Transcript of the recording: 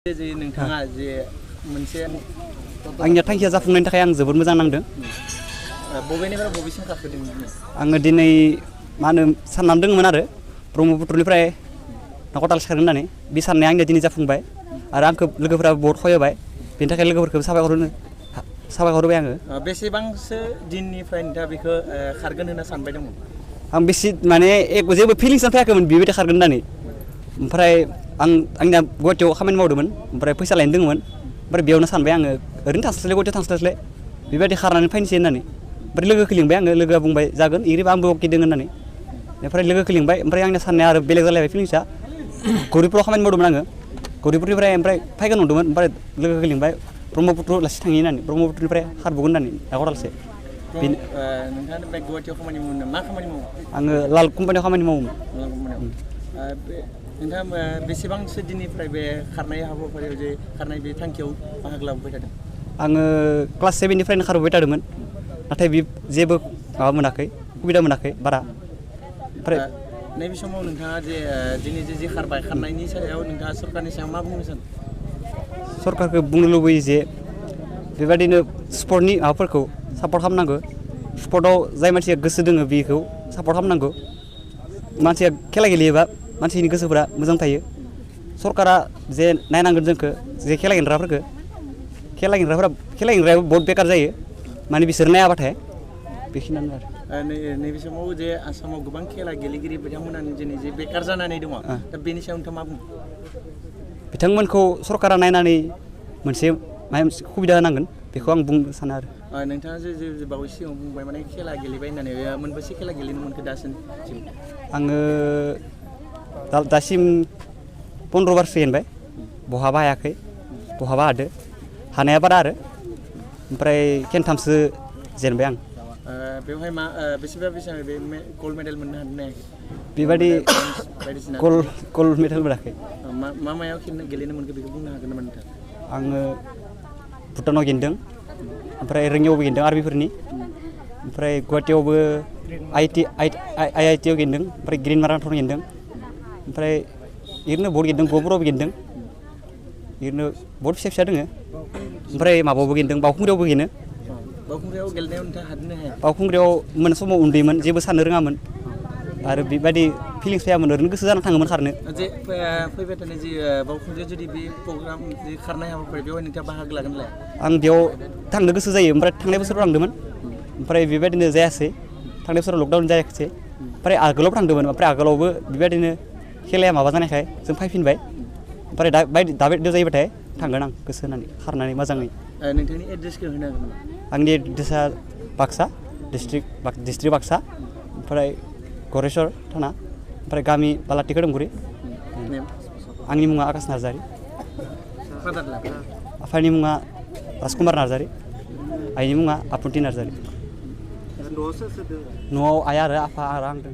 आंनिया थांखिया जाफुंनायनि थाखाय आं जोबोद मोजां नांदों। बबेनिफ्राय बबेसिम खारखो दिनै? आङो दिनै मा होनो साननानै दंमोन आरो ब्रह्मपुत्रनिफ्राय नागारटालसिम खारगोन होननानै बे साननाया आंनिया दिनै जाफुंबाय आरो आंखौ लोगोफोरा बहुत सहाय होबाय बेनि थाखाय लोगोफोरखौ साबायखर होबाय आङो। बेसेबांसो दिननिफ्राय नोंथाङा बेखौ खारगोन होनना सानबाय दंमोन? आं बेसे माने जेबो फिलिंसआनो फैयाखैमोन बेबायदि खारगोन होननानै। ओमफ्राय आंनिया गुवाहाटियाव खामानि मावदोंमोन ओमफ्राय फैसा लायनो दंमोन ओमफ्राय बेयावनो सानबाय आङो ओरैनो थांस्लायस्लाय गुवाहाटियाव थांस्लायस्लाय बेबायदि खारनानै फैनोसै होननानै ओमफ्राय लोगोखौ लिंबाय आङो लोगोआ बुंबाय जागोन इरिबा आंबो अके दङ होननानै ओमफ्राय लोगोखौ लिंबाय ओमफ्राय आंनि साननाया आरो बेलेग जालायबाय फिलिंसआ गौरिपुराव खामानि मावदोंमोन आङो गौरिपुरनिफ्राय ओमफ्राय फैगोन नंदोंमोन ओमफ्राय लोगोखौ लिंबाय ब्रह्मपुत्र लासि थाङि होननानै ब्रह्मपुत्रनिफ्राय खारबोगोन होननानै नागारटालसे। नोंथाङा बे गुवाहाटियाव खामानि मावो मा खामानि मावो? आङो लाल कम्पानियाव खामानि मावोमोन। नोंथाङा बेसेबांसो दिननिफ्राय बे खारनाय हाबाफारियाव जे खारनाय बे थांखियाव बाहागो लाबोबाय थादों? आङो क्लास 7निफ्रायनो खारबोबाय थादोंमोन नाथाय बे जेबो माबा मोनाखै सुबिदा मोनाखै बारा। ओमफ्राय नैबे समाव नोंथाङा जे दिनै जे खारबाय खारनायनि सायाव नोंथाङा सरकारनि सायाव मा बुंनो सानो? सरकारखौ बुंनो लुबैयो जे बेबायदिनो स्पर्टनि माबाफोरखौ सापर्ट खालामनांगौ। स्पर्टआव जाय मानसिया गोसो दोङो बेखौ सापर्ट खालामनांगौ। मानसिया खेला गेलेयोबा मानसिनि गोसोफोरा मोजां थायो। सरकारा जे नायनांगोन जोंखौ जे खेला गेलेग्राफोरखौ खेला गेलेग्रायाबो बहुत बेकार जायो माने बिसोर नायाबाथाय बेखिनियानो आरो। नैबे समाव जे आसामाव गोबां खेला गेलेगिरि बिथांमोना दिनै जे बेकार जानानै दङ दा बेनि सायाव नोंथाङा मा बुङो? बिथांमोनखौ सरकारा नायनानै मोनसे सुबिदा होनांगोन बेखौ आं बुंनो सानो आरो। नोंथाङा जे बावैसो सिगाङाव बुंबाय माने खेला गेलेबाय होननानै मोनबेसे खेला गेलेनो मोनखो दासिम? आङो दासिम 15 बारसो जेनबाय बहाबा हायाखै बहाबा हादो हानाया बारा आरो ओमफ्राय खेनथामसो जेनबाय आं। बेवहाय मा बेसेबां बे गल्ड मेडेल मोननो हादों ना? बेबायदि गल्ड मेडेल मोनाखै। मा मायाव गेलेनो मोनखो बेखौ बुंनो हागोन नामा नोंथाङा? आङो भुटानाव गेलेदों ओमफ्राय रोङियावबो गेलेदों आर्मिफोरनि ओमफ्राय गुवाहाटियावबो IIT आव गेलेदों ओमफ्राय ग्रिन माराथन गेलेदों ओमफ्राय ओरैनो बहुत गेलेदों गहपुरावबो गेलेदों ओरैनो बहुत फिसा फिसा दङ ओमफ्राय माबायावबो गेलेदों बावखुंग्रियावबो गेलेनो। बावखुंग्रियाव गेलेनायाव नोंथाङा हादोंना हाया? बावखुंग्रियाव मोनसे समाव उन्दैमोन जेबो साननो रोङामोन आरो बेबायदि फिलिंस फैयामोन ओरैनो गोसो जाना थाङोमोन खारनो। जे फैबाय थानाय जे बावखुंग्रियाव जुदि बे प्रग्राम जे खारनाय हाबाफारि बेवहाय नोंथाङा बाहागो लागोन लाया? आं बेयाव थांनो गोसो जायो ओमफ्राय थांनाय बोसोराव थांदोंमोन ओमफ्राय बेबायदिनो जायासै थांनाय बोसोराव लकडाउन जायाखिसै ओमफ्राय आगोलावबो थांदोंमोन ओमफ्राय आगोलावबो बेबायदिनो खेलाया माबा जानायखाय जों फैफिनबाय ओमफ्राय दा बायदियाव जायोबाथाय थांगोन आं गोसो होनानै खारनानै मोजाङै। नोंथांनि एड्रेसखौ होनो हागोन नामा? आंनि एड्रेसा बाक्सा डिस्ट्रिक्ट बाक्सा ओमफ्राय गरेस्वर थाना ओमफ्राय गामि बालाथि खोदोमगुरि। आंनि मुङा आकाश नार्जारि। आफानि मुङा राजकुमार नार्जारि आइनि मुङा आपुन्ति नार्जारि। न'आव आइ आरो आफा आरो आं दं।